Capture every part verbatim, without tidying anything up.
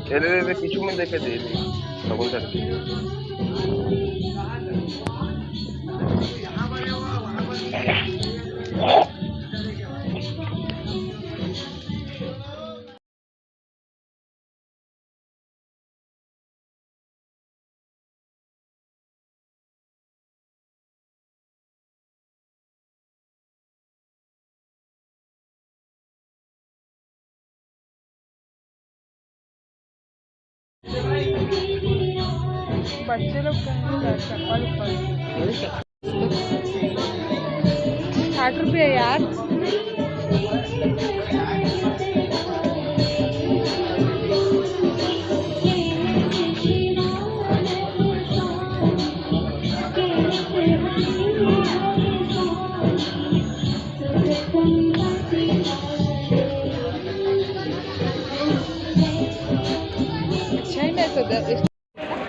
ए, ले, ले, ले, पीछू में देखे दे, ले। बबुल सर। बच्चे लोग कहेंगे सर, चप्पल ऊपर। साठ रुपये यार।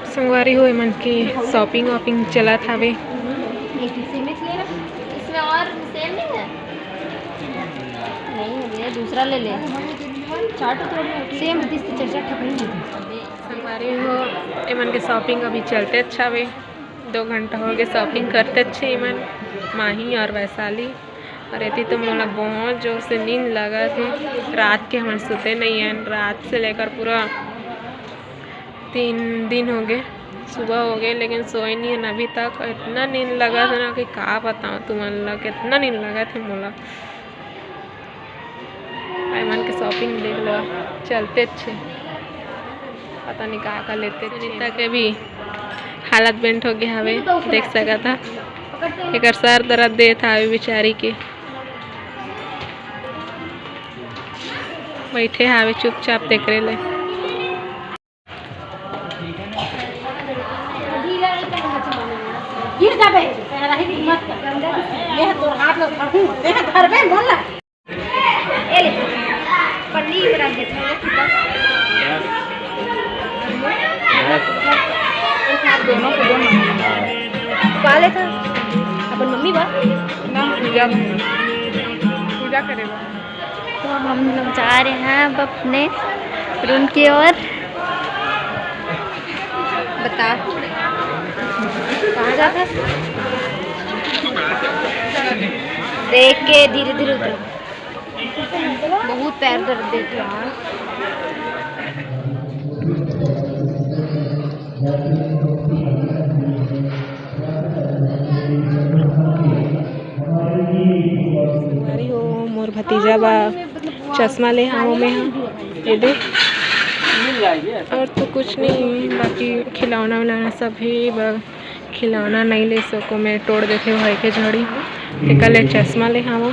संगवारी हो, एमन के shopping वॉपिंग चलत हवे। एक ही सेम इसलिए ना, इसमें और सेम नहीं है? नहीं है भैया, दूसरा ले ले। चार तो थोड़ी होती है। सेम तीस से चार ठक नहीं होती। संगवारी हो, एमन के shopping अभी चलते अच्छा हवे। दो घंटा हो गए shopping करते अच्छे एमन, माही और वैशाली। और एती तो मोला बहुत जोर से नींद लगत हे। रात के हमन सुते नहीं हन, रात से लेकर पूरा तीन दिन हो गए, सुबह हो गए, लेकिन सोए नहीं हन अभी तक। इतना नींद लगत हे ना कि का बताऊँ तुमन ला, कितना नींद लगत हे मोला। एमन के shopping देख लो, चलते अच्छे, पता नहीं का का लेते अच्छे। सुनीता के भी हालत बेंट हो गया हवे, देख सकत हा, एकर सर दर्द देत हावे बेचारी के। बैठे हावे चुपचाप तेकरे ले। गिर जाबे, तेरा ही हिम्मत कर। ये तोर हाथ में धरबे, बोल। ए ले, पन्नी में रख देते हैं। एक हाथ दोनों को दोनों। पा ले तो अपन मम्मी बा। ना, पूजा, पूजा करे बा। तो हम लोग जा रहे हैं अब अपने रूम की ओर। बता, कहाँ जाता? देख के धीरे धीरे उतरो। बहुत पैर दर्द देते यार। संगवारी हो, मोर भतीजा बा चश्मा ले हावों मैं हा, ये दे। और तो कुछ नहीं, बाकी खिलौना उलौना सब हे बा। खिलौना नहीं ले सको, मैं तोड़ देते भाई के झड़ी। तेकर ले चश्मा ले हावों।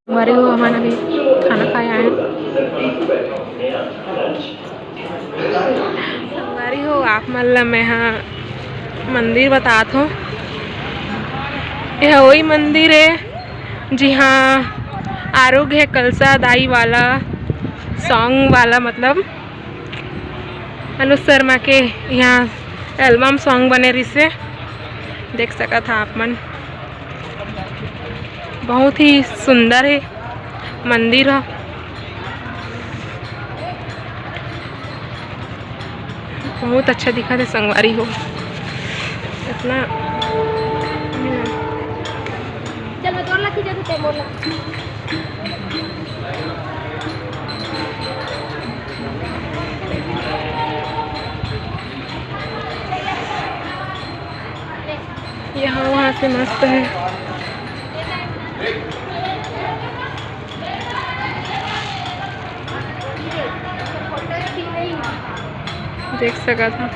हमारे वो हमारा भी खाना खाए आए हैं। संगवारी हो, आप मन ला मैं हा मंदिर बतात हों। यह वही मंदिर है जिहाँ आरोग्य कलसा दाई वाला song वाला, मतलब अनुज शर्मा के यहाँ album song बने रिसे, देख सकत हा आप मन। बहुत ही सुंदर है मंदिर ह, बहुत अच्छा दिखत हे संगवारी हो। इतना चल, मैं तोर ला खींचा देते, मोर ला। यहाँ वहाँ से मस्त है। देख सकत हा,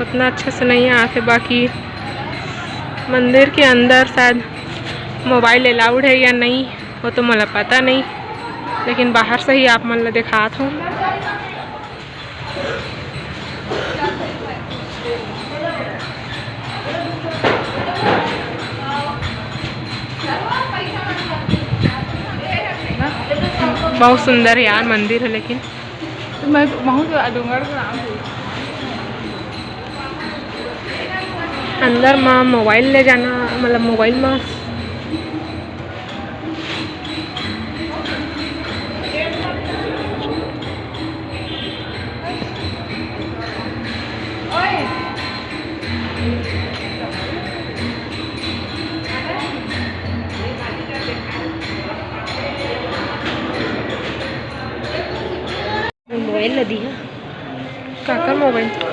उतना अच्छा से नहीं आथे, बाकी मंदिर के अंदर शायद mobile allowed है या नहीं, वो तो मोला पता नहीं, लेकिन बाहर से ही आप मन ला दिखात हों। बहुत सुंदर है यार मंदिर है, लेकिन तो मैं बहुत डोंगरगढ़ के नाम बोल। अंदर म मोबाइल ले जाना, मतलब मोबाइल म मोबाइल ला दिहा। काकर मोबाइल?